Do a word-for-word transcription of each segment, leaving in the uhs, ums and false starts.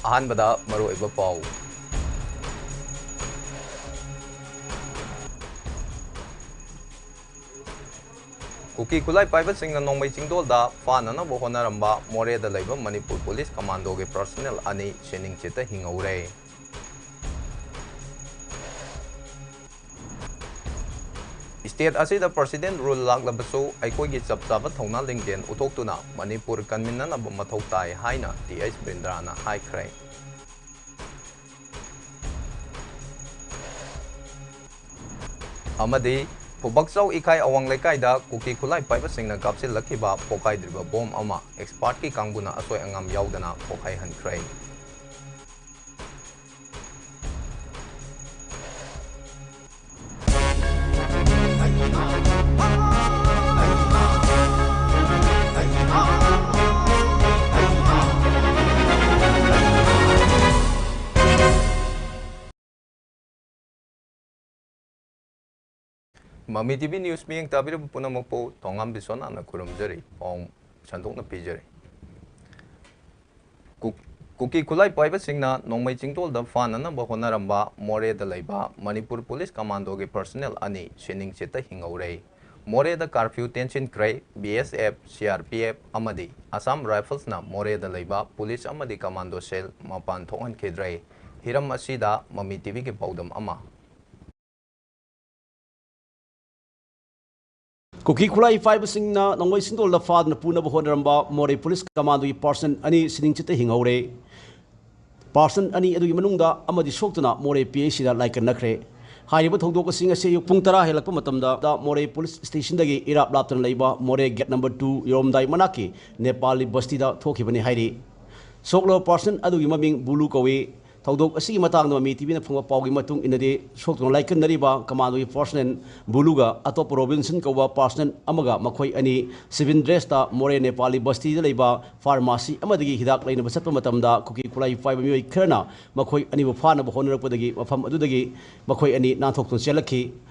ꯑꯍꯥꯟꯕꯗ ꯃꯔꯨꯑꯣꯏꯕ ꯄꯥꯎ꯫ ꯀꯨꯀꯤ ꯈꯨꯠꯂꯥꯏ ꯄꯥꯏꯕꯁꯤꯡꯅ ꯅꯣꯡꯃꯩ ꯆꯤꯡꯗꯣꯜꯗ ꯐꯥꯅꯅꯕ ꯍꯣꯠꯅꯔꯝꯕ ꯃꯣꯔꯦꯗ ꯂꯩꯕ ꯃꯅꯤꯄꯨꯔ ꯄꯨꯂꯤꯁ ꯀꯃꯥꯟꯗꯣꯒꯤ ꯄꯔꯁꯅꯦꯜ ꯑꯅꯤ ꯁꯤꯅꯤꯡꯆꯤꯠꯇ ꯍꯤꯡꯍꯧꯔꯦ꯫ ꯁ꯭ꯇꯦꯠ ꯑꯁꯤꯗ ꯄ꯭ꯔꯁꯤꯗꯦꯟ ꯔꯨꯜ ꯂꯥꯛꯂꯕꯁꯨ ꯑꯩꯈꯣꯏꯒꯤ ꯆꯞ ꯆꯥꯕ ꯊꯧꯅꯥ ꯂꯤꯡꯖꯦꯜ ꯎꯠꯊꯣꯛꯇꯨꯅ ꯃꯅꯤꯄꯨꯔ ꯀꯟꯃꯤꯟꯅꯅꯕ ꯃꯊꯧ ꯇꯥꯏ ꯍꯥꯏꯅ ꯇꯤ ꯑꯩꯆ ꯕ꯭ꯔꯤꯟꯗ꯭ꯔꯥꯅ ꯍꯥꯏꯈ꯭ꯔꯦ꯫ ꯑꯃꯗꯤ ꯐꯨꯕꯛꯆꯧ ꯏꯈꯥꯏ ꯑꯋꯥꯡ ꯂꯩꯀꯥꯏꯗ ꯀꯨꯀꯤ ꯈꯨꯠꯂꯥꯏ ꯄꯥꯏꯕꯁꯤꯡꯅ ꯀꯥꯞꯁꯤꯜꯂꯛꯈꯤꯕ ꯄꯣꯈꯥꯏꯗ꯭ꯔꯤꯕ ꯕꯣꯝ ꯑꯃ ꯑꯦꯛꯁꯄꯥꯔꯠꯀꯤ ꯀꯥꯡꯕꯨꯅ ꯑꯁꯣꯏ ꯑꯉꯥꯝ ꯌꯥꯎꯗꯅ ꯄꯣꯈꯥꯏꯍꯟꯈ꯭ꯔꯦ꯫ ꯃꯃꯤ ꯇꯤ ꯚꯤ ꯅ꯭ꯌꯨꯁ ꯃꯤꯠꯌꯦꯡ ꯇꯥꯕꯤꯔꯤꯕ ꯄꯨꯝꯅꯃꯛꯄꯨ ꯊꯣꯉꯥꯝ ꯕꯤꯁ꯭ꯋꯥꯅꯥꯊꯅ ꯈꯨꯔꯨꯝꯖꯔꯤ꯫ ꯄꯥꯎ ꯁꯟꯗꯣꯛꯅ ꯄꯤꯖꯔꯤ꯫ ꯀꯨ-, ꯀꯨꯀꯤ ꯈꯨꯠꯂꯥꯏ ꯄꯥꯏꯕꯁꯤꯡꯅ ꯅꯣꯡꯃꯩ ꯆꯤꯡꯗꯣꯜꯗ ꯐꯥꯅꯅꯕ ꯍꯣꯠꯅꯔꯝꯕ ꯃꯣꯔꯦꯗ ꯂꯩꯕ ꯃꯅꯤꯄꯨꯔ ꯄꯨꯂꯤꯁ ꯀꯃꯥꯟꯗꯣꯒꯤ ꯄꯔꯁꯅꯦꯜ ꯑꯅꯤ ꯁꯤꯅꯤꯡꯆꯤꯠꯇ ꯍꯤꯡꯍꯧꯔꯦ꯫ ꯃꯣꯔꯦꯗ ꯀꯥꯔꯐ꯭ꯌꯨ ꯇꯦꯟꯁꯤꯟꯈ꯭ꯔꯦ꯫ B S F, C R P F ꯑꯃꯗꯤ ꯑꯁꯥꯝ ꯔꯥꯏꯐꯜꯁꯅ ꯃꯣꯔꯦꯗ ꯂꯩꯕ ꯄꯨꯂꯤꯁ ꯑꯃꯗꯤ ꯀꯃꯥꯟꯗꯣ ꯁꯦꯜ ꯃꯄꯥꯟ ꯊꯣꯛꯍꯟꯈꯤꯗ꯭ꯔꯦ꯫ ꯍꯤꯔꯝ ꯑꯁꯤꯗ ꯃꯃꯤ ꯇꯤ ꯚꯤꯒꯤ ꯄꯥꯎꯗꯝ ꯑꯃ꯫ ꯀꯨꯀꯤ ꯈꯨꯠꯂꯥꯏ ꯄꯥꯏꯕꯁꯤꯡꯅ ꯅꯣꯡꯃꯩ ꯆꯤꯡꯗꯣꯜꯗ ꯐꯥꯗꯨꯅ ꯄꯨꯅꯕ ꯍꯣꯠꯅꯔꯝꯕ ꯃꯣꯔꯦ ꯄꯨꯂꯤꯁ ꯀꯃꯥꯟꯗꯣꯒꯤ ꯄꯥꯔꯁꯟ ꯑꯅꯤ ꯁꯤꯅꯤꯡꯆꯤꯠꯇ ꯍꯤꯡꯍꯧꯔꯦ꯫ ꯄꯥꯔꯁꯟ ꯑꯅꯤ ꯑꯗꯨꯒꯤ ꯃꯅꯨꯡꯗ ꯑꯃꯗꯤ ꯁꯣꯛꯇꯨꯅ ꯃꯣꯔꯦ ꯄꯤ ꯑꯩꯆ ꯁꯤꯗ ꯂꯥꯏꯀꯠꯅꯈ꯭ꯔꯦ꯫ ꯍꯥꯏꯔꯤꯕ ꯊꯧꯗꯣꯛ ꯑꯁꯤꯡ ꯑꯁꯤ ꯑꯌꯨꯛ ꯄꯨꯡ ꯇꯔꯥ ꯍꯦꯜꯂꯛꯄ ꯃꯇꯝꯗ ꯃꯣꯔꯦ ꯄꯨꯂꯤꯁ ꯁ꯭ꯇꯦꯁꯟꯗꯒꯤ ꯏꯔꯥꯞ ꯂꯥꯞꯇꯅ ꯂꯩꯕ ꯃꯣꯔꯦ ꯒꯦꯠ ꯅꯝꯕꯔ ꯇꯨ ꯌꯧꯔꯝꯗꯥꯏ ꯃꯅꯥꯛꯀꯤ ꯅꯦꯄꯥꯂꯤ ꯕꯁꯇꯤꯗ ꯊꯣꯛꯈꯤꯕꯅꯤ ꯍꯥꯏꯔꯤ꯫ ꯁꯣꯛꯂꯕ ꯄꯥꯔꯁꯟ ꯑꯗꯨꯒꯤ ꯃꯃꯤꯡ ꯕꯨꯂꯨ ꯀꯧꯏ꯫ ꯊꯧꯗꯣꯛ ꯑꯁꯤꯒꯤ ꯃꯇꯥꯡꯗ ꯃꯃꯤ ꯇꯤ ꯚꯤꯅ ꯐꯪꯕ ꯄꯥꯎꯒꯤ ꯃꯇꯨꯡ ꯏꯟꯅꯗꯤ, ꯁꯣꯛꯇꯨꯅ ꯂꯥꯏꯀꯠꯅꯔꯤꯕ ꯀꯃꯥꯟꯗꯣꯒꯤ ꯄꯥꯔꯁꯅꯦꯜ ꯕꯨꯂꯨꯒ ꯑꯇꯣꯞꯄ ꯔꯣꯕꯤꯟꯁꯟ ꯀꯧꯕ ꯄꯥꯔꯁꯅꯦꯜ ꯑꯃꯒ ꯃꯈꯣꯏ ꯑꯅꯤ ꯁꯤꯚꯤꯜ ꯗ꯭ꯔꯦꯁꯇ ꯃꯣꯔꯦ ꯅꯦꯄꯥꯂꯤ ꯕꯁꯇꯤꯗ ꯂꯩꯕ ꯐꯥꯔꯃꯥꯁꯤ ꯑꯃꯗꯒꯤ ꯍꯤꯗꯥꯛ ꯂꯩꯅꯕ ꯆꯠꯄ ꯃꯇꯝꯗ, ꯀꯨꯀꯤ ꯈꯨꯠꯂꯥꯏ ꯄꯥꯏꯕ ꯃꯤꯑꯣꯏ ꯈꯔꯅ ꯃꯈꯣꯏ ꯑꯅꯤꯕꯨ ꯐꯥꯅꯕ ꯍꯣꯠꯅꯔꯛꯄꯗꯒꯤ ꯃꯐꯝ ꯑꯗꯨꯗꯒꯤ ꯃꯈꯣꯏ ꯑꯅꯤ ꯅꯥꯟꯊꯣꯛꯇꯨꯅ ꯆꯦꯜꯂꯛꯈꯤ꯫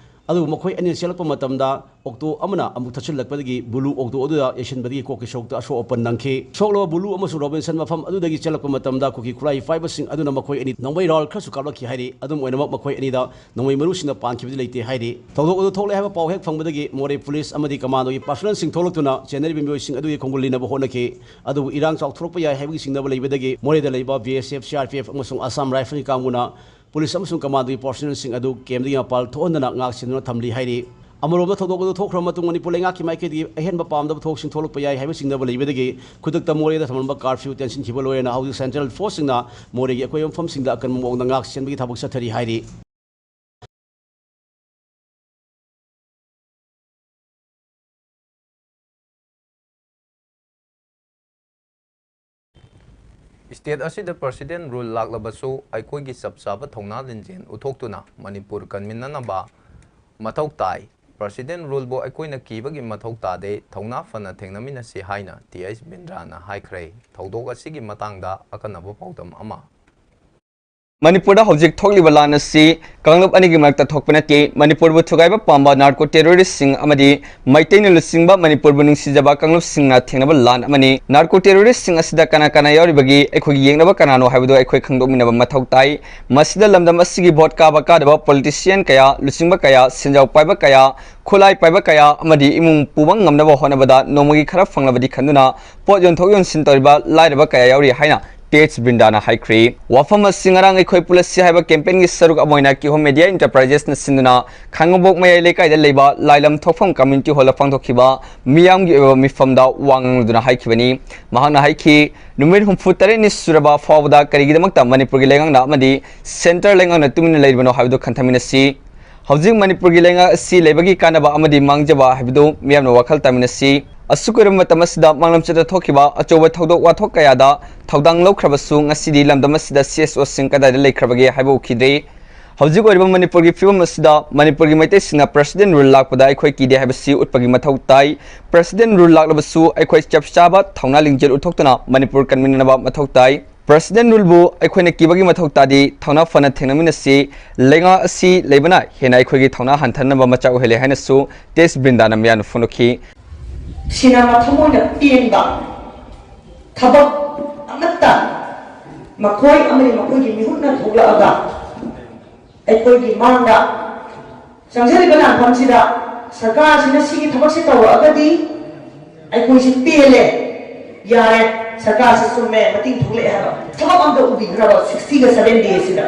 ꯑꯗꯨꯕꯨ ꯃꯈꯣꯏ ꯑꯅꯤꯅ ꯆꯦꯜꯂꯛꯄ ꯃꯇꯝꯗ ꯑꯣꯛꯇꯣ ꯑꯃꯅ ꯑꯃꯨꯛ ꯊꯠꯆꯤꯜꯂꯛꯄꯗꯒꯤ ꯕꯨꯂꯨ ꯑꯣꯛꯇꯣ ꯑꯗꯨꯗ ꯌꯩꯁꯤꯟꯕꯗꯒꯤ ꯀꯣꯛꯀꯤ ꯁꯔꯨꯛꯇ ꯑꯁꯣꯛ ꯑꯄꯟ ꯅꯪꯈꯤ꯫ ꯁꯣꯛꯂꯕ ꯕꯨꯂꯨ ꯑꯃꯁꯨꯡ ꯔꯣꯕꯤꯟꯁꯟ ꯃꯐꯝ ꯑꯗꯨꯗꯒꯤ ꯆꯦꯜꯂꯛꯄ ꯃꯇꯝꯗ ꯀꯨꯀꯤ ꯈꯨꯠꯂꯥꯏ ꯄꯥꯏꯕꯁꯤꯡ ꯑꯗꯨꯅ ꯃꯈꯣꯏ ꯑꯅꯤ ꯅꯣꯡꯃꯩ ꯔꯥꯎꯟ ꯈꯔꯁꯨ ꯀꯥꯞꯂꯛꯈꯤ ꯍꯥꯏꯔꯤ꯫ ꯑꯗꯨꯝ ꯑꯣꯏꯅꯃꯛ, ꯃꯈꯣꯏ ꯑꯅꯤꯗ ꯅꯣꯡꯃꯩ ꯃꯔꯨꯁꯤꯡꯅ ꯄꯥꯟꯈꯤꯕꯗꯤ ꯂꯩꯇꯦ ꯍꯥꯏꯔꯤ꯫ ꯊꯧꯗꯣꯛ ꯑꯗꯨ ꯊꯣꯛꯂꯦ ꯍꯥꯏꯕ ꯄꯥꯎ ꯍꯦꯛ ꯐꯪꯕꯗꯒꯤ ꯃꯣꯔꯦ ꯄꯨꯂꯤꯁ ꯑꯃꯗꯤ ꯀꯃꯥꯟꯗꯣꯒꯤ ꯄꯥꯔꯁꯣꯅꯦꯜꯁꯤꯡ ꯊꯣꯛꯂꯛꯇꯨꯅ ꯆꯦꯟꯅꯔꯤꯕ ꯃꯤꯑꯣꯏꯁꯤꯡ ꯑꯗꯨꯒꯤ ꯈꯣꯡꯒꯨꯜ ꯂꯤꯅꯕ ꯍꯣꯠꯅꯈꯤ꯫ ꯑꯗꯨꯕꯨ ꯏꯔꯥꯡ ꯆꯥꯎꯊꯣꯔꯛꯄ ꯌꯥꯏ ꯍꯥꯏꯕꯒꯤ ꯆꯤꯡꯅꯕ ꯂꯩꯕꯗꯒꯤ ꯃꯣꯔꯦꯗ ꯂꯩꯕ B S F, C R P F ꯑꯃꯁꯨꯡ ꯑꯁꯥꯝ ꯔꯥꯏꯐꯜꯒꯤ ꯀꯥꯡꯕꯨꯅ ꯄꯨꯂꯤꯁ ꯑꯃꯁꯨꯡ ꯀꯃꯥꯟꯗꯣꯒꯤ ꯄꯥꯔꯁꯣꯅꯦꯜꯁꯤꯡ ꯑꯗꯨ ꯀꯦꯝꯗꯒꯤ ꯃꯄꯥꯟ ꯊꯣꯛꯍꯟꯗꯅ ꯉꯥꯛ ꯁꯦꯟꯗꯨꯅ ꯊꯝꯂꯤ ꯍꯥꯏꯔꯤ꯫ ꯑꯃꯔꯣꯝꯗ, ꯊꯧꯗꯣꯛ ꯑꯗꯨ ꯊꯣꯛꯈ꯭ꯔꯕ ꯃꯇꯨꯡ ꯃꯅꯤꯄꯨꯔ ꯂꯩꯉꯥꯛꯀꯤ ꯃꯥꯏꯀꯩꯗꯒꯤ ꯑꯍꯦꯟꯕ ꯄꯥꯝꯗꯕ ꯊꯧꯗꯣꯛꯁꯤꯡ ꯊꯣꯛꯂꯛꯄ ꯌꯥꯏ ꯍꯥꯏꯕ ꯆꯤꯡꯅꯕ ꯂꯩꯕꯗꯒꯤ ꯈꯨꯗꯛꯇ ꯃꯣꯔꯦꯗ ꯊꯝꯂꯝꯕ ꯀꯥꯔꯐ꯭ꯌꯨ ꯇꯦꯟꯁꯤꯟꯈꯤꯕ ꯂꯣꯏꯅꯅ ꯍꯧꯖꯤꯛ ꯁꯦꯟꯇ꯭ꯔꯦꯜ ꯐꯣꯔꯁꯁꯤꯡꯅ ꯃꯣꯔꯦꯒꯤ ꯑꯀꯣꯏꯕ ꯃꯐꯝꯁꯤꯡꯗ ꯑꯀꯟꯕ ꯃꯑꯣꯡꯗ ꯉꯥꯛ ꯁꯦꯟꯕꯒꯤ ꯊꯕꯛ ꯆꯠꯊꯔꯤ ꯍꯥꯏꯔꯤ꯫ ꯁ꯭ꯇꯦꯠ ꯑꯁꯤꯗ ꯄ꯭ꯔꯁꯤꯗꯦꯟ ꯔꯨꯜ ꯂꯥꯛꯂꯕꯁꯨ ꯑꯩꯈꯣꯏꯒꯤ ꯆꯞ ꯆꯥꯕ ꯊꯧꯅꯥ ꯂꯤꯡꯖꯦꯜ ꯎꯠꯊꯣꯛꯇꯨꯅ ꯃꯅꯤꯄꯨꯔ ꯀꯟꯃꯤꯟꯅꯅꯕ ꯃꯊꯧ ꯇꯥꯏ꯫ ꯄ꯭ꯔꯁꯤꯗꯦꯟ ꯔꯨꯜꯕꯨ ꯑꯩꯈꯣꯏꯅ ꯀꯤꯕꯒꯤ ꯃꯊꯧ ꯇꯥꯗꯦ, ꯊꯧꯅꯥ ꯐꯅ ꯊꯦꯡꯅꯃꯤꯟꯅꯁꯤ ꯍꯥꯏꯅ ꯇꯤ ꯑꯩꯆ ꯕꯤꯟꯗ꯭ꯔꯥꯅ ꯍꯥꯏꯈ꯭ꯔꯦ꯫ ꯊꯧꯗꯣꯛ ꯑꯁꯤꯒꯤ ꯃꯇꯥꯡꯗ ꯑꯀꯟꯅꯕ ꯄꯥꯎꯗꯝ ꯑꯃ꯫ ꯃꯅꯤꯄꯨꯔꯗ ꯍꯧꯖꯤꯛ ꯊꯣꯛꯂꯤꯕ ꯂꯥꯟ ꯑꯁꯤ ꯀꯥꯡꯂꯨꯞ ꯑꯅꯤꯒꯤ ꯃꯔꯛꯇ ꯊꯣꯛꯄ ꯅꯠꯇꯦ꯫ ꯃꯅꯤꯄꯨꯔꯕꯨ ꯊꯨꯒꯥꯏꯕ ꯄꯥꯝꯕ ꯅꯥꯔꯀꯣ ꯇꯦꯔꯣꯔꯤꯁꯁꯤꯡ ꯑꯃꯗꯤ ꯃꯩꯇꯩꯅ ꯂꯨꯆꯤꯡꯕ ꯃꯅꯤꯄꯨꯔꯕꯨ ꯅꯨꯡꯁꯤꯖꯕ ꯀꯥꯡꯂꯨꯞꯁꯤꯡꯅ ꯊꯦꯡꯅꯕ ꯂꯥꯟ ꯑꯃꯅꯤ꯫ ꯅꯥꯔꯀꯣ ꯇꯦꯔꯣꯔꯤꯁꯁꯤꯡ ꯑꯁꯤꯗ ꯀꯅꯥ ꯀꯅꯥ ꯌꯥꯎꯔꯤꯕꯒꯦ, ꯑꯩꯈꯣꯏꯒꯤ ꯌꯦꯛꯅꯕ ꯀꯅꯥꯅꯣ ꯍꯥꯏꯕꯗꯨ ꯑꯩꯈꯣꯏ ꯈꯪꯗꯣꯛꯃꯤꯟꯅꯕ ꯃꯊꯧ ꯇꯥꯏ꯫ ꯃꯁꯤꯗ ꯂꯝꯗꯝ ꯑꯁꯤꯒꯤ ꯚꯣꯠ ꯀꯥꯕ ꯀꯥꯗꯕ, ꯄꯣꯂꯤꯇꯤꯁꯤꯌꯟ ꯀꯌꯥ, ꯂꯨꯆꯤꯡꯕ ꯀꯌꯥ, ꯁꯦꯟꯖꯥꯎ ꯄꯥꯏꯕ ꯀꯌꯥ, ꯈꯨꯠꯂꯥꯏ ꯄꯥꯏꯕ ꯀꯌꯥ ꯑꯃꯗꯤ ꯏꯃꯨꯡ ꯄꯨꯕ ꯉꯝꯅꯕ ꯍꯣꯠꯅꯕꯗ ꯅꯣꯡꯃꯒꯤ ꯈꯔ ꯐꯪꯂꯕꯗꯤ ꯈꯟꯗꯨꯅ ꯄꯣꯠ ꯌꯣꯟꯊꯣꯛ ꯌꯣꯟꯁꯤꯟ ꯇꯧꯔꯤꯕ ꯂꯥꯏꯔꯕ ꯀꯌꯥ ꯌꯥꯎꯔꯤ ꯍꯥꯏꯅ ꯇꯤ ꯑꯩꯆ ꯕ꯭ꯔꯤꯟꯗꯥꯅ ꯍꯥꯏꯈ꯭ꯔꯤ꯫ ꯋꯥꯐꯝ ꯑꯁꯤ ꯉꯔꯥꯡ ꯑꯩꯈꯣꯏ ꯄꯨꯜꯂꯁꯤ ꯍꯥꯏꯕ ꯀꯦꯝꯄꯦꯟꯒꯤ ꯁꯔꯨꯛ ꯑꯃ ꯑꯣꯏꯅ ꯀꯤꯍꯣꯝ ꯃꯦꯗꯤꯌꯥ ꯏꯟꯇꯔꯄ꯭ꯔꯥꯏꯖꯦꯁꯅ ꯁꯤꯟꯗꯨꯅ ꯈꯥꯡꯉꯕꯣꯛ ꯃꯌꯥꯏ ꯂꯩꯀꯥꯏꯗ ꯂꯩꯕ ꯂꯥꯏꯂꯝ ꯊꯣꯛꯐꯝ ꯀꯝꯃ꯭ꯌꯨꯅꯤꯇꯤ ꯍꯣꯜꯗ ꯄꯥꯡꯊꯣꯛꯈꯤꯕ ꯃꯤꯌꯥꯝꯒꯤ ꯑꯣꯏꯕ ꯃꯤꯐꯝꯗ ꯋꯥ ꯉꯥꯡꯗꯨꯅ ꯍꯥꯏꯈꯤꯕꯅꯤ꯫ ꯃꯍꯥꯛꯅ ꯍꯥꯏꯈꯤ, ꯅꯨꯃꯤꯠ ꯍꯨꯝꯐꯨ ꯇꯔꯦꯠꯅꯤ ꯁꯨꯔꯕ ꯐꯥꯎꯕꯗ ꯀꯔꯤꯒꯤꯗꯃꯛꯇ ꯃꯅꯤꯄꯨꯔꯒꯤ ꯂꯩꯉꯥꯛꯅ ꯑꯃꯗꯤ ꯁꯦꯟꯇꯔ ꯂꯩꯉꯥꯛꯅ ꯇꯨꯃꯤꯟꯅ ꯂꯩꯔꯤꯕꯅꯣ ꯍꯥꯏꯕꯗꯨ ꯈꯟꯊꯃꯤꯟꯅꯁꯤ꯫ ꯍꯧꯖꯤꯛ ꯃꯅꯤꯄꯨꯔꯒꯤ ꯂꯩꯉꯥꯛ ꯑꯁꯤ ꯂꯩꯕꯒꯤ ꯀꯥꯟꯅꯕ ꯑꯃꯗꯤ ꯃꯥꯡꯖꯕ ꯍꯥꯏꯕꯗꯨ ꯃꯤꯌꯥꯝꯅ ꯋꯥꯈꯜ ꯇꯥꯃꯤꯟꯅꯁꯤ꯫ ꯑꯁꯨꯛ ꯀꯨꯏꯔꯕ ꯃꯇꯝ ꯑꯁꯤꯗ ꯃꯥꯂꯦꯝ ꯆꯠꯇ ꯊꯣꯛꯈꯤꯕ ꯑꯆꯧꯕ ꯊꯧꯗꯣꯛ ꯋꯥꯊꯣꯛ ꯀꯌꯥꯗ ꯊꯧꯗꯥꯡ ꯂꯧꯈ꯭ꯔꯕꯁꯨ, ꯉꯁꯤꯗꯤ ꯂꯝꯗꯝ ꯑꯁꯤꯗ ꯁꯤ ꯑꯦꯁ ꯑꯣꯁꯤꯡ ꯀꯗꯥꯏꯗ ꯂꯩꯈ꯭ꯔꯕꯒꯦ ꯍꯥꯏꯕ ꯎꯈꯤꯗ꯭ꯔꯦ꯫ ꯍꯧꯖꯤꯛ ꯑꯣꯏꯔꯤꯕ ꯃꯅꯤꯄꯨꯔꯒꯤ ꯐꯤꯕꯝ ꯑꯁꯤꯗ ꯃꯅꯤꯄꯨꯔꯒꯤ ꯃꯩꯇꯩꯁꯤꯡꯅ ꯄ꯭ꯔꯁꯤꯗꯦꯟ ꯔꯨꯜ ꯂꯥꯛꯄꯗ ꯑꯩꯈꯣꯏ ꯀꯤꯗꯦ ꯍꯥꯏꯕꯁꯤ ꯎꯠꯄꯒꯤ ꯃꯊꯧ ꯇꯥꯏ꯫ ꯄ꯭ꯔꯁꯤꯗꯦꯟ ꯔꯨꯜ ꯂꯥꯛꯂꯕꯁꯨ ꯑꯩꯈꯣꯏ ꯆꯞ ꯆꯥꯕ ꯊꯧꯅꯥ ꯂꯤꯡꯖꯦꯜ ꯎꯠꯊꯣꯛꯇꯨꯅ ꯃꯅꯤꯄꯨꯔ ꯀꯟꯃꯤꯟꯅꯅꯕ ꯃꯊꯧ ꯇꯥꯏ꯫ President Rule ꯕꯨ ꯑꯩꯈꯣꯏꯅ ꯀꯤꯕꯒꯤ ꯃꯊꯧ ꯇꯥꯗꯦ, ꯊꯧꯅꯥ ꯐꯅ ꯊꯦꯡꯅꯃꯤꯟꯅꯁꯤ꯫ ꯂꯩꯉꯥꯛ ꯑꯁꯤ ꯂꯩꯕꯅ ꯍꯦꯟꯅ ꯑꯩꯈꯣꯏꯒꯤ ꯊꯧꯅꯥ ꯍꯟꯊꯅꯕ ꯃꯆꯥꯛ ꯑꯣꯏꯍꯜꯂꯦ ꯍꯥꯏꯅꯁꯨ ꯇꯦꯁ ꯕ꯭ꯔꯤꯟꯗꯥꯅ ꯃꯤꯌꯥꯝꯅ ꯐꯣꯡꯗꯣꯛꯈꯤ꯫ ꯁꯤꯅ ꯃꯊꯃꯣꯏꯅ ꯄꯦꯟꯕ ꯊꯕꯛ ꯑꯃꯠꯇ ꯃꯈꯣꯏ ꯑꯃꯗꯤ ꯃꯈꯣꯏꯒꯤ ꯃꯤꯍꯨꯠꯅ ꯊꯣꯛꯂꯛꯑꯒ ꯑꯩꯈꯣꯏꯒꯤ ꯃꯥꯡꯗ ꯆꯪꯖꯔꯤꯕ ꯂꯥꯟꯐꯝꯁꯤꯗ ꯁꯔꯀꯥꯔꯁꯤꯅ ꯁꯤꯒꯤ ꯊꯕꯛꯁꯦ ꯇꯧꯔꯛꯑꯒꯗꯤ ꯑꯩꯈꯣꯏꯁꯤ ꯄꯦꯜꯂꯦ, ꯌꯥꯔꯦ, ꯁꯔꯀꯥꯔꯁꯤ ꯆꯨꯝꯃꯦ, ꯃꯇꯤꯡ ꯊꯣꯛꯂꯛꯑꯦ ꯍꯥꯏꯕ ꯊꯕꯛ ꯑꯝꯇ ꯎꯕꯤꯈ꯭ꯔꯕ sixty seven days ꯁꯤꯗ?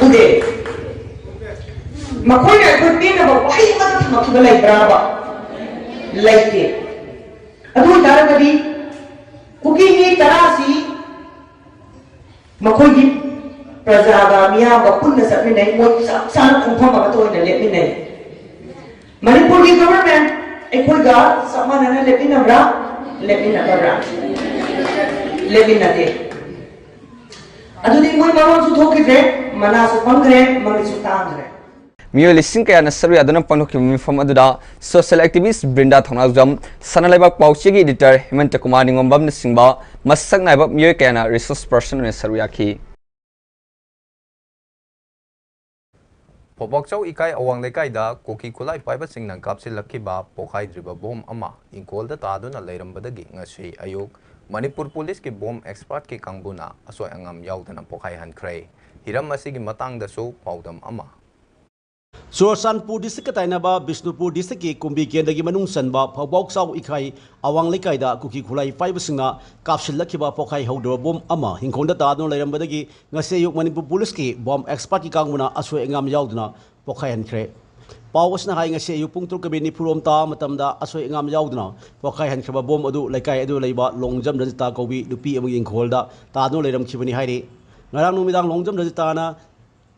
ꯎꯗꯦ꯫ ꯃꯈꯣꯏꯅ ꯑꯩꯈꯣꯏ ꯄꯦꯟꯅꯕ ꯋꯥꯍꯩ ꯑꯃꯠꯇ ꯊꯝꯃꯛꯈꯤꯕ ꯂꯩꯕ꯭ꯔꯥꯕ? ꯂꯩꯇꯦ꯫ ꯑꯗꯨ ꯑꯣꯏꯇꯥꯔꯒꯗꯤ ꯀꯨꯀꯤ ꯃꯤ ꯇꯔꯥꯁꯤ ꯃꯈꯣꯏꯒꯤ ꯄ꯭ꯔꯖꯥꯒ ꯃꯤꯌꯥꯝꯒ ꯄꯨꯟꯅ ꯆꯠꯃꯤꯟꯅꯩ, ꯃꯣꯏ ꯆꯞ ꯆꯥꯅ ꯈꯣꯡꯐꯝ ꯑꯃꯠꯇ ꯑꯣꯏꯅ ꯂꯦꯞꯃꯤꯟꯅꯩ꯫ ꯃꯅꯤꯄꯨꯔꯒꯤ government ꯑꯩꯈꯣꯏꯒ ꯆꯞ ꯃꯥꯟꯅꯅ ꯂꯦꯞꯃꯤꯟꯅꯕ꯭ꯔꯥ? ꯂꯦꯞꯃꯤꯟꯅꯕ꯭ꯔꯥ? ꯂꯦꯞꯃꯤꯟꯅꯗꯦ꯫ ꯑꯗꯨꯗꯤ ꯃꯣꯏ ꯃꯔꯣꯟꯁꯨ ꯊꯣꯛꯈꯤꯗ꯭ꯔꯦ, ꯃꯅꯥꯁꯨ ꯄꯪꯈ꯭ꯔꯦ, ꯃꯃꯤꯠꯁꯨ ꯇꯥꯡꯈ꯭ꯔꯦ꯫ ꯃꯤꯑꯣꯏ ꯂꯤꯁꯤꯡ ꯀꯌꯥꯅ ꯁꯔꯨꯛ ꯌꯥꯗꯨꯅ ꯄꯥꯡꯊꯣꯛꯈꯤꯕ ꯃꯤꯐꯝ ꯑꯗꯨꯗ social activist ꯕ꯭ꯔꯤꯟꯗꯥ ꯊꯧꯅꯥꯖꯝ, ꯁꯅꯥꯂꯩꯕꯥꯛ ꯄꯥꯎꯆꯦꯒꯤ editor ꯍꯦꯃꯟꯇ ꯀꯨꯃꯥꯔ ꯅꯤꯉꯣꯝꯕꯝꯅꯆꯤꯡꯕ ꯃꯁꯛ ꯅꯥꯏꯕ ꯃꯤꯑꯣꯏ ꯀꯌꯥꯅ resource person ꯑꯣꯏꯅ ꯁꯔꯨꯛ ꯌꯥꯈꯤ꯫ ꯐꯧꯕꯥꯛꯆꯥꯎ ꯏꯀꯥꯏ ꯑꯋꯥꯡ ꯂꯩꯀꯥꯏꯗ ꯀꯨꯀꯤ ꯈꯨꯠꯂꯥꯏ ꯄꯥꯏꯕꯁꯤꯡꯅ ꯀꯥꯞꯁꯤꯜꯂꯛꯈꯤꯕ ꯄꯣꯈꯥꯏꯗ꯭ꯔꯤꯕ ꯕꯣꯝ ꯑꯃ ꯏꯪꯈꯣꯜꯗ ꯇꯥꯗꯨꯅ ꯂꯩꯔꯝꯕꯗꯒꯤ ꯉꯁꯤ ꯑꯌꯨꯛ ꯃꯅꯤꯄꯨꯔ ꯄꯨꯂꯤꯁꯀꯤ ꯕꯣꯝ expertꯀꯤ ꯀꯥꯡꯕꯨꯅ ꯑꯁꯣꯏ ꯑꯉꯥꯝ ꯌꯥꯎꯗꯅ ꯄꯣꯈꯥꯏꯍꯟꯈ꯭ꯔꯦ꯫ ꯍꯤꯔꯝ ꯑꯁꯤꯒꯤ ꯃꯇꯥꯡꯗꯁꯨ ꯄꯥꯎꯗꯝ ꯑꯃ꯫ ꯆꯨꯔꯆꯥꯟꯄꯨꯔ districtꯀ ꯇꯥꯏꯅꯕ ꯕꯤꯁꯅꯨꯄꯨꯔ districtꯀꯤ ꯀꯨꯝꯕꯤ ꯀꯦꯟꯗ꯭ꯔꯒꯤ ꯃꯅꯨꯡ ꯆꯟꯕ ꯐꯧꯕꯥꯛꯆꯥꯎ ꯏꯀꯥꯏ ꯑꯋꯥꯡ ꯂꯩꯀꯥꯏꯗ ꯀꯨꯀꯤ ꯈꯨꯠꯂꯥꯏ ꯄꯥꯏꯕꯁꯤꯡꯅ ꯀꯥꯞꯁꯤꯜꯂꯛꯈꯤꯕ ꯄꯣꯈꯥꯏ ꯍꯧꯗ꯭ꯔꯕ ꯕꯣꯝ ꯑꯃ ꯏꯪꯈꯣꯜꯗ ꯇꯥꯗꯨꯅ ꯂꯩꯔꯝꯕꯗꯒꯤ ꯉꯁꯤ ꯑꯌꯨꯛ ꯃꯅꯤꯄꯨꯔ ꯄꯨꯂꯤꯁꯀꯤ ꯕꯣꯝ expertꯀꯤ ꯀꯥꯡꯕꯨꯅ ꯑꯁꯣꯏ ꯑꯉꯥꯝ ꯌꯥꯎꯗꯅ ꯄꯣꯈꯥꯏꯍꯟꯈ꯭ꯔꯦ꯫ ꯄꯥꯎ ꯑꯁꯤꯅ ꯍꯥꯏ, ꯉꯁꯤ ꯑꯌꯨꯛ ꯄꯨꯡ ꯇꯔꯨꯛꯀ ꯃꯤꯅꯤꯠ ꯅꯤꯐꯨꯔꯣꯝ ꯇꯥꯕ ꯃꯇꯝꯗ ꯑꯁꯣꯏ ꯑꯉꯥꯝ ꯌꯥꯎꯗꯅ ꯄꯣꯈꯥꯏꯍꯟꯈ꯭ꯔꯕ ꯕꯣꯝ ꯑꯗꯨ ꯂꯩꯀꯥꯏ ꯑꯗꯨꯗ ꯂꯩꯕ ꯂꯣꯡꯖꯝ ꯔꯖꯤꯇꯥ ꯀꯧꯕꯤ ꯅꯨꯄꯤ ꯑꯃꯒꯤ ꯏꯪꯈꯣꯜꯗ ꯇꯥꯗꯨꯅ ꯂꯩꯔꯝꯈꯤꯕꯅꯤ ꯍꯥꯏꯔꯤ꯫ ꯉꯔꯥꯡ ꯅꯨꯃꯤꯗꯥꯡ ꯂꯣꯡꯖꯝ ꯔꯖꯤꯇꯥꯅ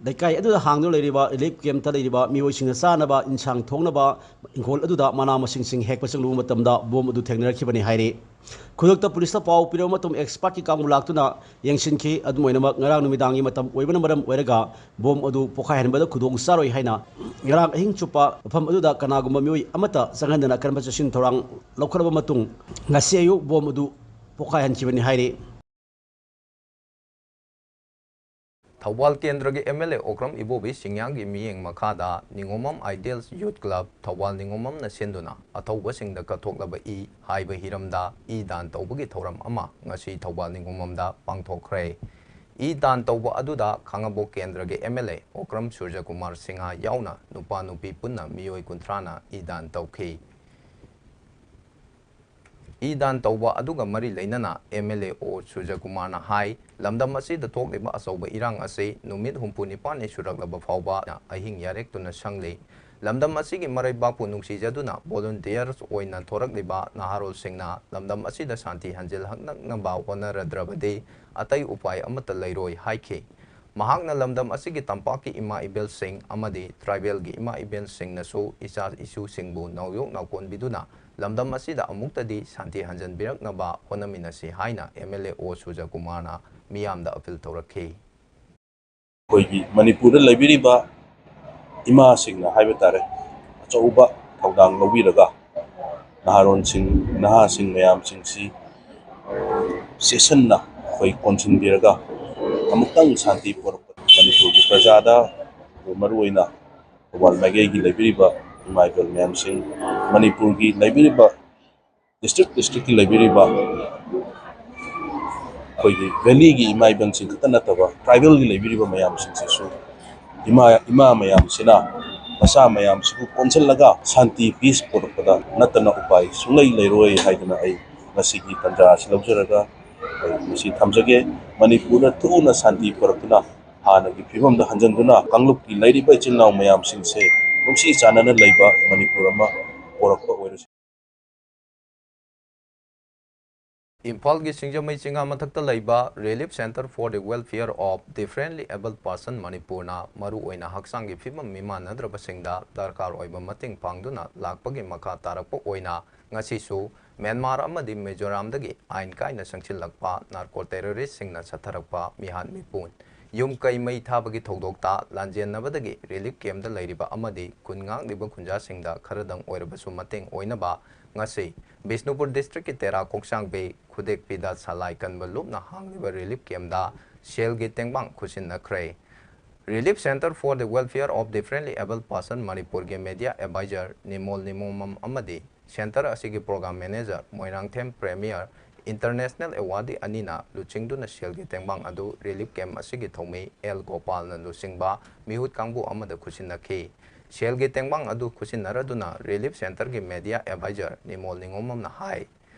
ꯂꯩꯀꯥꯏ ꯑꯗꯨꯗ ꯍꯥꯡꯗꯨꯅ ꯂꯩꯔꯤꯕ relief campꯇ ꯂꯩꯔꯤꯕ ꯃꯤꯑꯣꯏꯁꯤꯡꯅ ꯆꯥꯅꯕ ꯏꯟꯁꯥꯡ ꯊꯣꯡꯅꯕ ꯏꯪꯈꯣꯜ ꯑꯗꯨꯗ ꯃꯅꯥ ꯃꯁꯤꯡꯁꯤꯡ ꯍꯦꯛꯄ ꯆꯪꯂꯨꯕ ꯃꯇꯝꯗ ꯕꯣꯝ ꯑꯗꯨ ꯊꯦꯡꯅꯔꯛꯈꯤꯕꯅꯤ ꯍꯥꯏꯔꯤ꯫ ꯈꯨꯗꯛꯇ ꯄꯨꯂꯤꯁꯇ ꯄꯥꯎ ꯄꯤꯔꯕ ꯃꯇꯨꯡ expertꯀꯤ ꯀꯥꯡꯕꯨ ꯂꯥꯛꯇꯨꯅ ꯌꯦꯡꯁꯤꯟꯈꯤ꯫ ꯑꯗꯨꯝ ꯑꯣꯏꯅꯃꯛ, ꯉꯔꯥꯡ ꯅꯨꯃꯤꯗꯥꯡꯒꯤ ꯃꯇꯝ ꯑꯣꯏꯕꯅ ꯃꯔꯝ ꯑꯣꯏꯔꯒ ꯕꯣꯝ ꯑꯗꯨ ꯄꯣꯈꯥꯏꯍꯟꯕꯗ ꯈꯨꯗꯣꯡ ꯆꯥꯔꯣꯏ ꯍꯥꯏꯅ ꯉꯔꯥꯡ ꯑꯍꯤꯡ ꯆꯨꯞꯄ ꯃꯐꯝ ꯑꯗꯨꯗ ꯀꯅꯥꯒꯨꯝꯕ ꯃꯤꯑꯣꯏ ꯑꯃꯠꯇ ꯆꯪꯍꯟꯗꯅ ꯑꯀꯟꯕ ꯆꯦꯛꯁꯤꯟ ꯊꯧꯔꯥꯡ ꯂꯧꯈꯠꯂꯕ ꯃꯇꯨꯡ, ꯉꯁꯤ ꯑꯌꯨꯛ ꯕꯣꯝ ꯑꯗꯨ ꯄꯣꯛꯈꯥꯏꯍꯟꯈꯤꯕꯅꯤ ꯍꯥꯏꯔꯤ꯫ ꯊꯧꯕꯥꯜ ꯀꯦꯟꯗ꯭ꯔꯒꯤ ꯑꯦꯝ ꯑꯦꯜ ꯑꯦ ꯑꯣꯀ꯭ꯔꯝ ꯏꯕꯣꯕꯤ ꯆꯤꯡꯌꯥꯡꯒꯤ ꯃꯤꯠꯌꯦꯡ ꯃꯈꯥꯗ ꯅꯤꯉꯣꯝꯕꯝ Ideals Youth Club ꯊꯧꯕꯥꯜ ꯅꯤꯉꯣꯝꯕꯝꯅ ꯁꯤꯟꯗꯨꯅ ꯑꯊꯧꯕꯁꯤꯡꯗ ꯀꯠꯊꯣꯛꯂꯕ ꯏ ꯍꯥꯏꯕ ꯍꯤꯔꯝꯗ ꯏ ꯗꯥꯟ ꯇꯧꯕꯒꯤ ꯊꯧꯔꯝ ꯑꯃ ꯉꯁꯤ ꯊꯧꯕꯥꯜ ꯅꯤꯉꯣꯝꯕꯝꯗ ꯄꯥꯡꯊꯣꯛꯈ꯭ꯔꯦ꯫ ꯏ ꯗꯥꯟ ꯇꯧꯕ ꯑꯗꯨꯗ ꯈꯥꯉꯕꯣꯛ ꯀꯦꯟꯗ꯭ꯔꯒꯤ M L A Okram Surjakumar Singh ꯌꯥꯎꯅ ꯅꯨꯄꯥ ꯅꯨꯄꯤ ꯄꯨꯟꯅ ꯃꯤꯑꯣꯏ ꯀꯨꯟꯊ꯭ꯔꯥꯅ ꯏ ꯗꯥꯟ ꯇꯧꯈꯤ꯫ ꯏ ꯗꯥꯟ ꯇꯧꯕ ꯑꯗꯨꯒ ꯃꯔꯤ ꯂꯩꯅꯅ ꯑꯦꯝ ꯑꯦꯜ ꯑꯦ ꯑꯣ ꯁꯨꯔꯖꯀꯨꯃꯥꯔꯅ ꯍꯥꯏ, ꯂꯝꯗꯝ ꯑꯁꯤꯗ ꯊꯣꯛꯂꯤꯕ ꯑꯆꯧꯕ ꯏꯔꯥꯡ ꯑꯁꯤ ꯅꯨꯃꯤꯠ ꯍꯨꯝꯐꯨ ꯅꯤꯄꯥꯟꯅꯤ ꯁꯨꯔꯛꯂꯕ ꯐꯥꯎꯕ ꯑꯍꯤꯡ ꯌꯥꯔꯦꯛꯇꯨꯅ ꯁꯪꯂꯤ꯫ ꯂꯝꯗꯝ ꯑꯁꯤꯒꯤ ꯃꯔꯩꯕꯥꯛꯄꯨ ꯅꯨꯡꯁꯤꯖꯗꯨꯅ volunteers ꯑꯣꯏꯅ ꯊꯣꯔꯛꯂꯤꯕ ꯅꯍꯥꯔꯣꯜꯁꯤꯡꯅ ꯂꯝꯗꯝ ꯑꯁꯤꯗ ꯁꯥꯟꯇꯤ ꯍꯟꯖꯤꯜꯍꯟꯅꯕ ꯍꯣꯠꯅꯔꯗ꯭ꯔꯕꯗꯤ ꯑꯇꯩ ꯎꯄꯥꯏ ꯑꯃꯠꯇ ꯂꯩꯔꯣꯏ ꯍꯥꯏꯈꯤ꯫ ꯃꯍꯥꯛꯅ ꯂꯝꯗꯝ ꯑꯁꯤꯒꯤ ꯇꯝꯄꯥꯛꯀꯤ ꯏꯃꯥ ꯏꯕꯦꯜꯁꯤꯡ ꯑꯃꯗꯤ tribal ꯒꯤ ꯏꯃꯥ ꯏꯕꯦꯜꯁꯤꯡꯅꯁꯨ ꯏꯆꯥ ꯏꯁꯨꯁꯤꯡꯕꯨ ꯅꯥꯎꯌꯣꯛ ꯅꯥꯎꯀꯣꯟꯕꯤꯗꯨꯅ ꯂꯝꯗꯝ ꯑꯁꯤꯗ ꯑꯃꯨꯛꯇꯗꯤ ꯁꯥꯟꯇꯤ ꯍꯟꯖꯤꯟꯕꯤꯔꯛꯅꯕ ꯍꯣꯠꯅꯃꯤꯟꯅꯁꯤ ꯍꯥꯏꯅ ꯑꯦꯝ ꯑꯦꯜ ꯑꯦ ꯑꯣ ꯁꯨꯔꯖꯀꯨꯃꯥꯔꯅ ꯃꯤꯌꯥꯝꯗ ꯑꯄꯤꯜ ꯇꯧꯔꯛꯈꯤ꯫ ꯑꯩꯈꯣꯏꯒꯤ ꯃꯅꯤꯄꯨꯔꯗ ꯂꯩꯕꯤꯔꯤꯕ ꯏꯃꯥꯁꯤꯡꯅ ꯍꯥꯏꯕ ꯇꯥꯔꯦ, ꯑꯆꯧꯕ ꯊꯧꯗꯥꯡ ꯂꯧꯕꯤꯔꯒ ꯅꯍꯥꯔꯣꯟꯁꯤꯡ, ꯅꯍꯥꯁꯤꯡ ꯃꯌꯥꯝꯁꯤꯡꯁꯤ ꯆꯦꯠꯁꯤꯟꯅ ꯑꯩꯈꯣꯏ ꯀꯣꯟꯁꯤꯟꯕꯤꯔꯒ ꯑꯃꯨꯛꯇꯪ ꯁꯥꯟꯇꯤ ꯄꯨꯔꯛꯄ ꯃꯅꯤꯄꯨꯔꯒꯤ ꯄ꯭ꯔꯖꯥꯗ, ꯃꯔꯨꯑꯣꯏꯅ ꯊꯧꯕꯥꯜ ꯃꯥꯏꯀꯩꯒꯤ ꯂꯩꯕꯤꯔꯤꯕ ꯏꯃꯥ ꯏꯕꯦꯜ ꯃꯌꯥꯝꯁꯤꯡ, ꯃꯅꯤꯄꯨꯔꯒꯤ ꯂꯩꯕꯤꯔꯤꯕ district district ꯀꯤ ꯂꯩꯕꯤꯔꯤꯕ ꯑꯩꯈꯣꯏꯒꯤ valley ꯒꯤ ꯏꯃꯥ ꯏꯕꯦꯜꯁꯤꯡ ꯈꯛꯇ ꯅꯠꯇꯕ tribal ꯒꯤ ꯂꯩꯕꯤꯔꯤꯕ ꯃꯌꯥꯝꯁꯤꯡꯁꯤꯁꯨ ꯏꯃꯥ, ꯏꯃꯥ ꯃꯌꯥꯝꯁꯤꯅ ꯃꯆꯥ ꯃꯌꯥꯝꯁꯤꯕꯨ ꯀꯣꯟꯁꯤꯜꯂꯒ ꯁꯥꯟꯇꯤ, peace ꯄꯨꯔꯛꯄꯗ ꯅꯠꯇꯅ ꯎꯄꯥꯏ ꯁꯨꯡꯂꯩ ꯂꯩꯔꯣꯏ ꯍꯥꯏꯗꯨꯅ ꯑꯩ ꯉꯁꯤꯒꯤ ꯇꯥꯟꯖꯥ ꯑꯁꯤ ꯂꯧꯖꯔꯒ ꯑꯩ ꯃꯁꯤ ꯊꯝꯖꯒꯦ꯫ ꯃꯅꯤꯄꯨꯔꯗ ꯊꯨꯅ ꯁꯥꯟꯇꯤ ꯄꯨꯔꯛꯇꯨꯅ ꯍꯥꯟꯅꯒꯤ ꯐꯤꯕꯝꯗ ꯍꯟꯖꯤꯟꯗꯨꯅ ꯀꯥꯡꯂꯨꯞꯀꯤ ꯂꯩꯔꯤꯕ ꯏꯆꯤꯜ ꯏꯅꯥꯎ ꯃꯌꯥꯝꯁꯤꯡꯁꯦ ꯅꯨꯡꯁꯤ ꯆꯥꯟꯅꯅ ꯂꯩꯕ ꯃꯅꯤꯄꯨꯔ ꯑꯃ ꯄꯨꯔꯛꯄ ꯑꯣꯏꯔꯁꯤ꯫ ꯏꯝꯐꯥꯜꯒꯤ ꯁꯤꯡꯖꯃꯩ ꯆꯤꯡꯉꯥ ꯃꯊꯛꯇ ꯂꯩꯕ Relief Centre for the Welfare of Differently Abled Person ꯃꯅꯤꯄꯨꯔꯅ ꯃꯔꯨꯑꯣꯏꯅ ꯍꯛꯆꯥꯡꯒꯤ ꯐꯤꯕꯝ ꯃꯤꯃꯥꯟꯅꯗ꯭ꯔꯕꯁꯤꯡꯗ ꯗꯔꯀꯥꯔ ꯑꯣꯏꯕ ꯃꯇꯦꯡ ꯄꯥꯡꯗꯨꯅ ꯂꯥꯛꯄꯒꯤ ꯃꯈꯥ ꯇꯥꯔꯛꯄ ꯑꯣꯏꯅ ꯉꯁꯤꯁꯨ ꯃ꯭ꯌꯥꯟꯃꯥꯔ ꯑꯃꯗꯤ ꯃꯤꯖꯣꯔꯥꯝꯗꯒꯤ ꯑꯥꯏꯟ ꯀꯥꯏꯅ ꯆꯪꯁꯤꯜꯂꯛꯄ narco terrorist ꯁꯤꯡꯅ ꯆꯠꯊꯔꯛꯄ ꯃꯤꯍꯥꯠ ꯃꯤꯄꯨꯟ ꯌꯨꯝ ꯀꯩ ꯃꯩ ꯊꯥꯕꯒꯤ ꯊꯧꯗꯣꯛꯇ ꯂꯥꯟꯖꯦꯟꯅꯕꯗꯒꯤ relief camp ꯇ ꯂꯩꯔꯤꯕ ꯑꯃꯗꯤ ꯈꯨꯟ ꯉꯥꯛꯂꯤꯕ ꯈꯨꯟꯖꯥꯁꯤꯡꯗ ꯈꯔꯗꯪ ꯑꯣꯏꯔꯕꯁꯨ ꯃꯇꯦꯡ ꯑꯣꯏꯅꯕ ꯉꯁꯤ ꯕꯤꯁꯅꯨꯄꯨꯔ district ꯀꯤ ꯇꯦꯔꯥ ꯀꯣꯛꯆꯥꯡꯕꯤ ꯈꯨꯗꯦꯛꯄꯤꯗ ꯁꯂꯥꯏ ꯀꯟꯕ ꯂꯨꯞꯅ ꯍꯥꯡꯂꯤꯕ relief camp ꯇ ꯁꯦꯜꯒꯤ ꯇꯦꯡꯕꯥꯡ ꯈꯨꯠꯁꯤꯟꯅꯈ꯭ꯔꯦ꯫ Relief Centre for the Welfare of Differently Abled Person ꯃꯅꯤꯄꯨꯔꯒꯤ media advisor ꯅꯤꯃꯣꯜ ꯅꯤꯃꯣꯃꯝ ꯑꯃꯗꯤ centre ꯑꯁꯤꯒꯤ program manager Moirangthem Premier International Awardee ꯑꯅꯤꯅ ꯂꯨꯆꯤꯡꯗꯨꯅ ꯁꯦꯜꯒꯤ ꯇꯦꯡꯕꯥꯡ ꯑꯗꯨ relief camp ꯑꯁꯤꯒꯤ ꯊꯧꯃꯤ ꯑꯦꯜ ꯒꯣꯄꯥꯜꯅ ꯂꯨꯆꯤꯡꯕ ꯃꯤꯍꯨꯠ ꯀꯥꯡꯕꯨ ꯑꯃꯗ ꯈꯨꯠꯁꯤꯟꯅꯈꯤ꯫ ꯁꯦꯜꯒꯤ ꯇꯦꯡꯕꯥꯡ ꯑꯗꯨ ꯈꯨꯠꯁꯤꯟꯅꯔꯗꯨꯅ relief centre ꯒꯤ media advisor ꯅꯤꯃꯣꯜ ꯅꯤꯉꯣꯝꯕꯝꯅ ꯍꯥꯏ,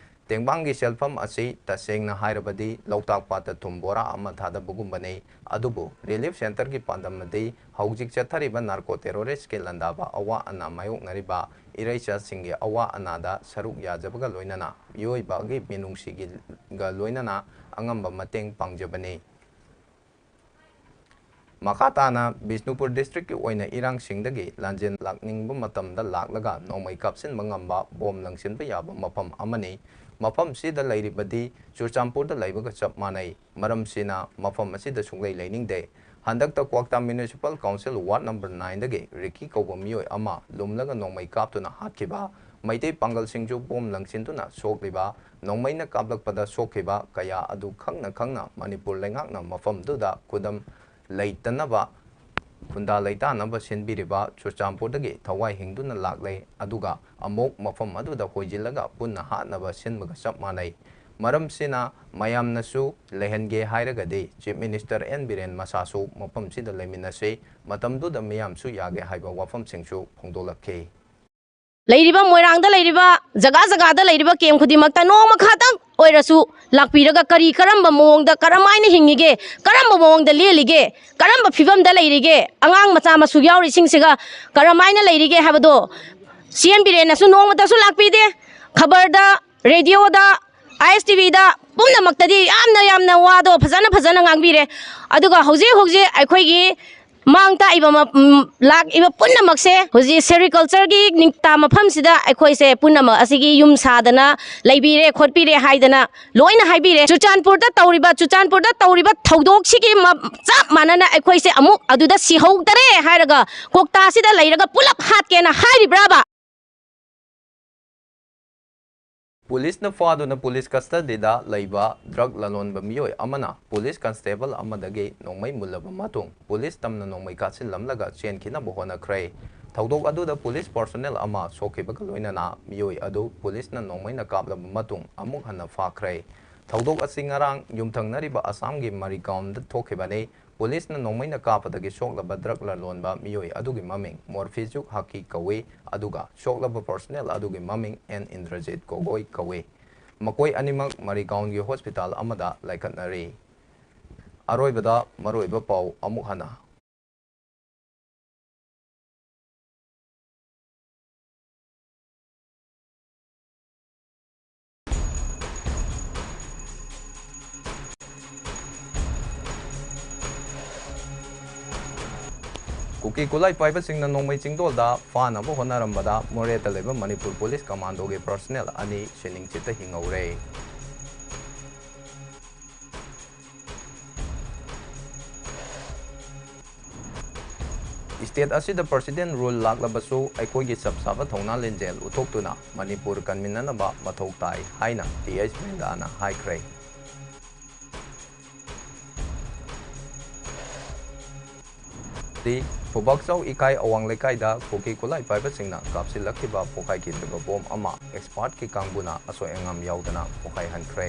ꯇꯦꯡꯕꯥꯡꯒꯤ ꯁꯦꯜꯐꯝ ꯑꯁꯤ ꯇꯁꯦꯡꯅ ꯍꯥꯏꯔꯕꯗꯤ ꯂꯣꯛꯇꯥꯛ ꯄꯥꯠꯇ ꯊꯨꯝ ꯕꯣꯔꯥ ꯑꯃ ꯊꯥꯗꯕꯒꯨꯝꯕꯅꯤ꯫ ꯑꯗꯨꯕꯨ relief centre ꯒꯤ ꯄꯥꯟꯗꯝ ꯑꯗꯤ ꯍꯧꯖꯤꯛ ꯆꯠꯊꯔꯤꯕ narco terrorist ꯀꯤ ꯂꯥꯟꯗꯥꯕ ꯑꯋꯥ ꯑꯅꯥ ꯃꯥꯌꯣꯛꯅꯔꯤꯕ ꯏꯔꯩꯆꯥꯁꯤꯡꯒꯤ ꯑꯋꯥ ꯑꯅꯥꯗ ꯁꯔꯨꯛ ꯌꯥꯖꯕꯒ ꯂꯣꯏꯅꯅ ꯃꯤꯑꯣꯏꯕꯒꯤ ꯃꯤꯅꯨꯡꯁꯤꯒ ꯂꯣꯏꯅꯅ ꯑꯉꯝꯕ ꯃꯇꯦꯡ ꯄꯥꯡꯖꯕꯅꯤ꯫ ꯃꯈꯥ ꯇꯥꯅ ꯕꯤꯁꯅꯨꯄꯨꯔ district ꯀꯤ ꯑꯣꯏꯅ ꯏꯔꯥꯡꯁꯤꯡꯗꯒꯤ ꯂꯥꯟꯖꯦꯟ ꯂꯥꯛꯅꯤꯡꯕ ꯃꯇꯝꯗ ꯂꯥꯛꯂꯒ ꯅꯣꯡꯃꯩ ꯀꯥꯞꯁꯤꯟꯕ ꯉꯝꯕ ꯕꯣꯝ ꯂꯪꯁꯤꯟꯕ ꯌꯥꯕ ꯃꯐꯝ ꯑꯃꯅꯤ꯫ ꯃꯐꯝꯁꯤꯗ ꯂꯩꯔꯤꯕꯗꯤ ꯆꯨꯔꯆꯥꯟꯄꯨꯔꯗ ꯂꯩꯕꯒ ꯆꯞ ꯃꯥꯟꯅꯩ꯫ ꯃꯔꯝꯁꯤꯅ ꯃꯐꯝ ꯑꯁꯤꯗ ꯁꯨꯡꯂꯩ ꯂꯩꯅꯤꯡꯗꯦ꯫ ꯍꯟꯗꯛꯇ ꯀ꯭ꯋꯥꯛꯇꯥ Municipal Council Ward number nine ꯗꯒꯤ ꯔꯤꯀꯤ ꯀꯧꯕ ꯃꯤꯑꯣꯏ ꯑꯃ ꯂꯨꯝꯂꯒ ꯅꯣꯡꯃꯩ ꯀꯥꯞꯇꯨꯅ ꯍꯥꯠꯈꯤꯕ, ꯃꯩꯇꯩ ꯄꯥꯡꯒꯜꯁꯤꯡꯁꯨ ꯕꯣꯝ ꯂꯪꯁꯤꯟꯗꯨꯅ ꯁꯣꯛꯂꯤꯕ, ꯅꯣꯡꯃꯩꯅ ꯀꯥꯞꯂꯛꯄꯗ ꯁꯣꯛꯈꯤꯕ ꯀꯌꯥ ꯑꯗꯨ ꯈꯪꯅ ꯈꯪꯅ ꯃꯅꯤꯄꯨꯔ ꯂꯩꯉꯥꯛꯅ ꯃꯐꯝꯗꯨꯗ ꯈꯨꯗꯝ ꯂꯩꯇꯅꯕ ꯈꯨꯟꯗꯥ ꯂꯩꯇꯥꯅꯕ ꯁꯤꯟꯕꯤꯔꯤꯕ ꯆꯨꯔꯆꯥꯟꯄꯨꯔꯗꯒꯤ ꯊꯋꯥꯏ ꯍꯤꯡꯗꯨꯅ ꯂꯥꯛꯂꯦ, ꯑꯗꯨꯒ ꯑꯃꯨꯛ ꯃꯐꯝ ꯑꯗꯨꯗ ꯍꯣꯏꯖꯤꯜꯂꯒ ꯄꯨꯟꯅ ꯍꯥꯠꯅꯕ ꯁꯤꯟꯕꯒ ꯆꯞ ꯃꯥꯟꯅꯩ꯫ ꯃꯔꯝꯁꯤꯅ ꯃꯌꯥꯝꯅꯁꯨ ꯂꯩꯍꯟꯒꯦ ꯍꯥꯏꯔꯒꯗꯤ Chief Minister ꯑꯦꯟ ꯕꯤꯔꯦꯟ ꯃꯁꯥꯁꯨ ꯃꯐꯝꯁꯤꯗ ꯂꯩꯃꯤꯟꯅꯁꯤ, ꯃꯇꯝꯗꯨꯗ ꯃꯤꯌꯥꯝꯁꯨ ꯌꯥꯒꯦ ꯍꯥꯏꯕ ꯋꯥꯐꯝꯁꯤꯡꯁꯨ ꯐꯣꯡꯗꯣꯛꯂꯛꯈꯤ꯫ ꯂꯩꯔꯤꯕ ꯃꯣꯏꯔꯥꯡꯗ ꯂꯩꯔꯤꯕ ꯖꯒꯥ ꯖꯒꯥꯗ ꯂꯩꯔꯤꯕ camp ꯈꯨꯗꯤꯡꯃꯛꯇ ꯅꯣꯡꯃ ꯈꯛꯇꯪ ꯑꯣꯏꯔꯁꯨ ꯂꯥꯛꯄꯤꯔꯒ ꯀꯔꯤ ꯀꯔꯝꯕ ꯃꯑꯣꯡꯗ ꯀꯔꯝꯍꯥꯏꯅ ꯍꯤꯡꯉꯤꯒꯦ, ꯀꯔꯝꯕ ꯃꯑꯣꯡꯗ ꯂꯦꯜꯂꯤꯒꯦ, ꯀꯔꯝꯕ ꯐꯤꯕꯝꯗ ꯂꯩꯔꯤꯒꯦ, ꯑꯉꯥꯡ ꯃꯆꯥ ꯃꯁꯨ ꯌꯥꯎꯔꯤꯁꯤꯡꯁꯤꯒ ꯀꯔꯝꯍꯥꯏꯅ ꯂꯩꯔꯤꯒꯦ ꯍꯥꯏꯕꯗꯣ ꯁꯤ ꯑꯦꯟ ꯕꯤꯔꯦꯟꯅꯁꯨ ꯅꯣꯡꯃꯇꯁꯨ ꯂꯥꯛꯄꯤꯗꯦ꯫ ꯈꯕꯔꯗ, radioꯗ, ꯑꯥꯏ ꯑꯦꯁ ꯇꯤ ꯚꯤꯗ ꯄꯨꯝꯅꯃꯛꯇꯗꯤ ꯌꯥꯝꯅ ꯌꯥꯝꯅ ꯋꯥꯗꯣ ꯐꯖꯅ ꯐꯖꯅ ꯉꯥꯡꯕꯤꯔꯦ꯫ ꯑꯗꯨꯒ ꯍꯧꯖꯤꯛ ꯍꯧꯖꯤꯛ ꯑꯩꯈꯣꯏꯒꯤ ꯃꯥꯡ ꯇꯥꯛꯏꯕ ꯃ-, ꯎꯝ, ꯂꯥꯛꯏꯕ ꯄꯨꯝꯅꯃꯛꯁꯦ ꯍꯧꯖꯤꯛ ꯁꯦꯔꯤꯀꯜꯆꯔꯒꯤ ꯅꯤꯡꯊꯥ ꯃꯐꯝꯁꯤꯗ ꯑꯩꯈꯣꯏꯁꯦ ꯄꯨꯝꯅꯃꯛ ꯑꯁꯤꯒꯤ ꯌꯨꯝ ꯁꯥꯗꯅ ꯂꯩꯕꯤꯔꯦ ꯈꯣꯠꯄꯤꯔꯦ ꯍꯥꯏꯗꯅ ꯂꯣꯏꯅ ꯍꯥꯏꯕꯤꯔꯦ꯫ ꯆꯨꯔꯆꯥꯟꯄꯨꯔꯗ ꯇꯧꯔꯤꯕ, ꯆꯨꯔꯆꯥꯟꯄꯨꯔꯗ ꯇꯧꯔꯤꯕ ꯊꯧꯗꯣꯛꯁꯤꯒꯤ ꯃ-, ꯆꯞ ꯃꯥꯟꯅꯅ ꯑꯩꯈꯣꯏꯁꯦ ꯑꯃꯨꯛ ꯑꯗꯨꯗ ꯁꯤꯍꯧꯗꯔꯦ ꯍꯥꯏꯔꯒ ꯀꯣꯛꯇꯥꯁꯤꯗ ꯂꯩꯔꯒ ꯄꯨꯂꯞ ꯍꯥꯠꯀꯦꯅ ꯍꯥꯏꯔꯤꯕ꯭ꯔꯥꯕ? ꯄꯨꯂꯤꯁꯅ ꯐꯥꯗꯨꯅ ꯄꯨꯂꯤꯁ ꯀꯁꯇꯗꯤꯗ ꯂꯩꯕ ꯗ꯭ꯔꯒ ꯂꯂꯣꯟꯕ ꯃꯤꯑꯣꯏ ꯑꯃꯅ ꯄꯨꯂꯤꯁ ꯀꯟꯁꯇꯦꯕꯜ ꯑꯃꯗꯒꯤ ꯅꯣꯡꯃꯩ ꯃꯨꯜꯂꯕ ꯃꯇꯨꯡ, ꯄꯨꯂꯤꯁ ꯇꯝꯅ ꯅꯣꯡꯃꯩ ꯀꯥꯞꯁꯤꯜꯂꯝꯂꯒ ꯆꯦꯟꯈꯤꯅꯕ ꯍꯣꯠꯅꯈ꯭ꯔꯦ꯫ ꯊꯧꯗꯣꯛ ꯑꯗꯨꯗ ꯄꯨꯂꯤꯁ ꯄꯔꯁꯣꯅꯦꯜ ꯑꯃ ꯁꯣꯛꯈꯤꯕꯒ ꯂꯣꯏꯅꯅ ꯃꯤꯑꯣꯏ ꯑꯗꯨ ꯄꯨꯂꯤꯁꯅ ꯅꯣꯡꯃꯩꯅ ꯀꯥꯞꯂꯕ ꯃꯇꯨꯡ ꯑꯃꯨꯛ ꯍꯟꯅ ꯐꯥꯈ꯭ꯔꯦ꯫ ꯊꯧꯗꯣꯛ ꯑꯁꯤ ꯉꯔꯥꯡ ꯌꯨꯝꯊꯪꯅꯔꯤꯕ ꯑꯁꯥꯝꯒꯤ ꯃꯔꯤꯒꯥꯎꯟꯗ ꯊꯣꯛꯈꯤꯕꯅꯤ꯫ ꯄꯨꯂꯤꯁꯅ ꯅꯣꯡꯃꯩꯅ ꯀꯥꯞꯄꯗꯒꯤ ꯁꯣꯛꯂꯕ ꯗ꯭ꯔꯒ ꯂꯂꯣꯟꯕ ꯃꯤꯑꯣꯏ ꯑꯗꯨꯒꯤ ꯃꯃꯤꯡ ꯃꯣꯔꯐꯤꯖꯨꯛ ꯍꯥꯀꯤ ꯀꯧꯏ, ꯑꯗꯨꯒ ꯁꯣꯛꯂꯕ ꯄꯔꯁꯣꯅꯦꯜ ꯑꯗꯨꯒꯤ ꯃꯃꯤꯡ ꯑꯦꯟ ꯏꯟꯗ꯭ꯔꯖꯤꯠ ꯒꯣꯒꯣꯏ ꯀꯧꯏ꯫ ꯃꯈꯣꯏ ꯑꯅꯤꯃꯛ ꯃꯔꯤꯒꯥꯎꯟꯒꯤ ꯍꯣꯁꯄꯤꯇꯥꯜ ꯑꯃꯗ ꯂꯥꯏꯀꯠꯅꯔꯤ꯫ ꯑꯔꯣꯏꯕꯗ ꯃꯔꯨꯑꯣꯏꯕ ꯄꯥꯎ ꯑꯃꯨꯛ ꯍꯟꯅ꯫ ꯀꯨꯀꯤ ꯈꯨꯠꯂꯥꯏ ꯄꯥꯏꯕꯁꯤꯡꯅ ꯅꯣꯡꯃꯩ ꯆꯤꯡꯗꯣꯜꯗ ꯐꯥꯅꯕ ꯍꯣꯠꯅꯔꯝꯕꯗ ꯃꯣꯔꯦꯗ ꯂꯩꯕ ꯃꯅꯤꯄꯨꯔ ꯄꯨꯂꯤꯁ ꯀꯃꯥꯟꯗꯣꯒꯤ ꯄꯔꯁꯣꯅꯦꯜ ꯑꯅꯤ ꯁꯤꯅꯤꯡꯆꯤꯠꯇ ꯍꯤꯡꯍꯧꯔꯦ꯫ ꯁ꯭ꯇꯦꯠ ꯑꯁꯤꯗ ꯄ꯭ꯔꯁꯤꯗꯦꯟ ꯔꯨꯜ ꯂꯥꯛꯂꯕꯁꯨ ꯑꯩꯈꯣꯏꯒꯤ ꯆꯞ ꯆꯥꯕ ꯊꯧꯅꯥ ꯂꯤꯡꯖꯦꯜ ꯎꯠꯊꯣꯛꯇꯨꯅ ꯃꯅꯤꯄꯨꯔ ꯀꯟꯃꯤꯟꯅꯅꯕ ꯃꯊꯧ ꯇꯥꯏ ꯍꯥꯏꯅ ꯇꯤ ꯑꯩꯆ ꯕ꯭ꯔꯤꯟꯗꯥꯅ ꯍꯥꯏꯈ꯭ꯔꯦ꯫ ꯇꯤ, ꯐꯨꯕꯥꯛꯆꯧ ꯏꯀꯥꯏ ꯑꯋꯥꯡ ꯂꯩꯀꯥꯏꯗ ꯀꯨꯀꯤ ꯈꯨꯠꯂꯥꯏ ꯄꯥꯏꯕꯁꯤꯡꯅ ꯀꯥꯞꯁꯤꯜꯂꯛꯈꯤꯕ ꯄꯣꯈꯥꯏꯈꯤꯗ꯭ꯔꯤꯕ ꯕꯣꯝ ꯑꯃ ꯑꯦꯛꯁꯄꯥꯔꯠꯀꯤ ꯀꯥꯡꯕꯨꯅ ꯑꯁꯣꯏ ꯑꯉꯥꯝ ꯌꯥꯎꯗꯅ ꯄꯣꯈꯥꯏꯍꯟꯈ꯭ꯔꯦ꯫